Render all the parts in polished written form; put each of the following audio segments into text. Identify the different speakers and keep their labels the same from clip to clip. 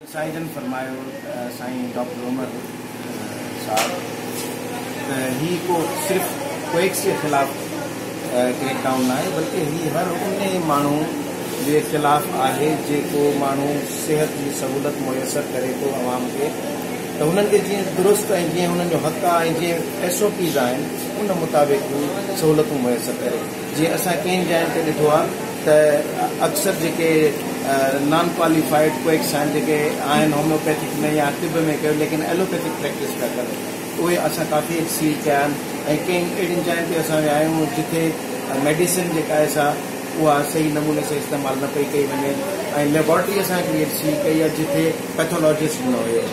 Speaker 1: سائين جن فرمايو ته سائين ڊاڪٽر عمر صاحب ته هي ڪو صرف ڪوئيڪس جي خلاف ڪريڪ ڊائون ناهي بلڪه هي هر انهي ماڻهو جي خلاف آهي جيڪو ماڻهو صحت جي سهولت ميسر ڪري ٿو عوام کي ته هنن کي جيئن درست ۽ جيئن هنن جو حق آهي ۽ جيئن ايس او پيز آهن ان مطابق هو سهولتون ميسر ڪري. جيئن اسان ڪئين جاين تي ڏٺو آهي ته اڪثر جيڪي نان ڪواليفائيڊ ڪوئڪس آهن جيڪي آهن هوميوپيٿڪ ۾ يا طب ۾ ڪيو ليڪن ايلوپيٿڪ پريڪٽس پيا ڪن اهي اسان ڪافي سيل ڪيا آهن ۽ ڪئين اهڙين جاين تي اسان ويا آهيون جتي ميڊيسن جيڪا آهي سا اها صحيح نموني سان استعمال نه پئي ڪئي وڃي ۽ ليبارٽري اسان هڪڙي سيل ڪئي آهي جتي پيٿولاجسٽ نه هيو.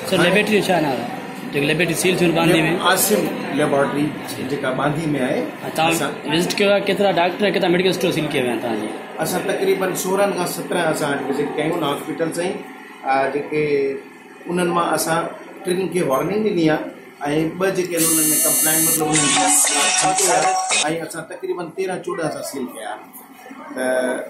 Speaker 2: سر ليبارٽري جو ڇا نالو آهي؟ جيڪي ليبارٽري سيل ٿيون ٻانڌي ۾.
Speaker 1: عاصم ليبارٽري جيڪا ٻانڌي ۾ آهي.
Speaker 2: توهان وزٽ ڪيو آهي ڪيترا ڊاڪٽر ۽ ڪيترا ميڊيڪل اسٽور سيل ڪيا ويا آهن توهان جي.
Speaker 1: اسان تقريبن 16 کان 17 اسان اڄ وزٽ ڪيون آهن هاسپيٽلس ۽ جيڪي انهن مان اسان ٽن کي وارننگ ڏني آهي ۽ ٻه جيڪي آهن انهن ۾ ڪمپلائنٽ مطلب انهن کي ۽ اسان تقريبن 13 14 اسان سيل ڪيا آهن. ته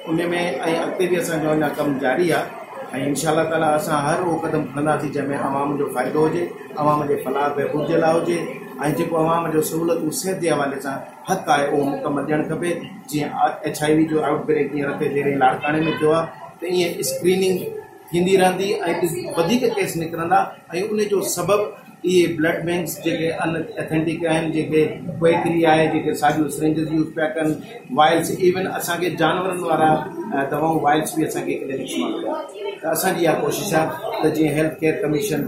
Speaker 1: ان ۾ ۽ اڳتي به اسان جو اڃا ڪم جاري آهي ۽ انشاء الله تعالي اسان هر اهو قدم کڻنداسين جنهن ۾ عوام جو فائدو هجي، عوام جي فلاح بهبود جي لاء هجي ۽ جيڪو عوام جو سهولتون صحت جي حوالي سان حق آهي اهو مڪمل ڏيڻ کپي جيئن ايڇ I V جو آئوٽ بريڪ جيئن رتي ديري لاڙڪاڻي ۾ ٿيو آهي ته ائين اسڪريننگ ٿيندي رهندي ۽ وڌيڪ ڪيس نڪرندا ۽ ان جو سبب اهي بلڊ بينڪس جيڪي ان اٿينٽڪ آهن جيڪي ڪوئڪري آهي جيڪي ساڳيون سرنجز يوز پيا ڪن وائلس ايون اسان کي جانورن وارا دوائون وائلس به اسان کي ڪلينڪس مان مليا ته اسان جي اها ڪوشش آهي ته جيئن health care commission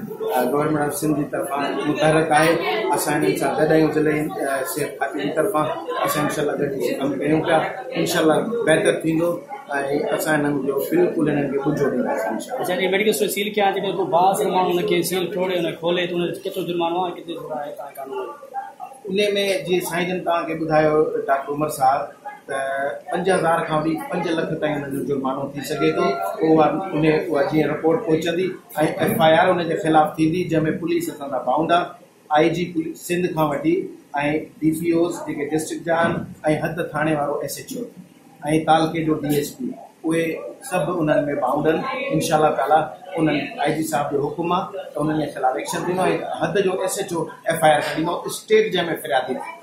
Speaker 1: government of Sindh جي طرفان متحرڪ آهي اسان انهن سان گڏ آهيون ضلعي صحت کاتي جي طرفان اسان انشاء الله گڏجي ڪم ڪيون پيا انشاء الله بهتر ٿيندو ۽ اسان انهن جو بلڪل انهن کي ٻجهو ڏينداسين انشاء الله.
Speaker 2: اڇا جيڪي ميڊيڪل اسٽور سيل ڪيا جيڪڏهن ڪو بااثر ماڻهو ان کي سيل ٽوڙي ان کي کولي ته ان تي ڪيترو جرمانو آهي ڪيتري سزا آهي توهان جي قانون ۾.
Speaker 1: انهي ۾ جيئن سائين جن توهان کي ٻڌايو ڊاڪٽر عمر صاحب ته 5000 کان وٺي 5 لک تائين انهن جو جرمانو ٿي سگهي ٿو پوء اها انهي اها جيئن رپورٽ پهچندي ۽ ايف I R ان جي خلاف ٿيندي جنهن ۾ پوليس اسان سان بائونڊ آهي آء جي پوليس سنڌ کان وٺي ۽ ڊي پي اوز جيڪي ڊسٽرڪٽ جا آهن ۽ حد ٿاڻي وارو ايس ايڇ او ۽ تعلقي جو ڊي ايس پي اهي سڀ انهن ۾ بائونڊ آهن انشاء الله تعالي انهن آء جي صاحب جو حڪم آهي ته انهن جي خلاف ايڪشن ٿيندو ۽ حد جو S H O F I R ڪڍيندو اسٽيٽ جنهن ۾ فريادي ٿيندو.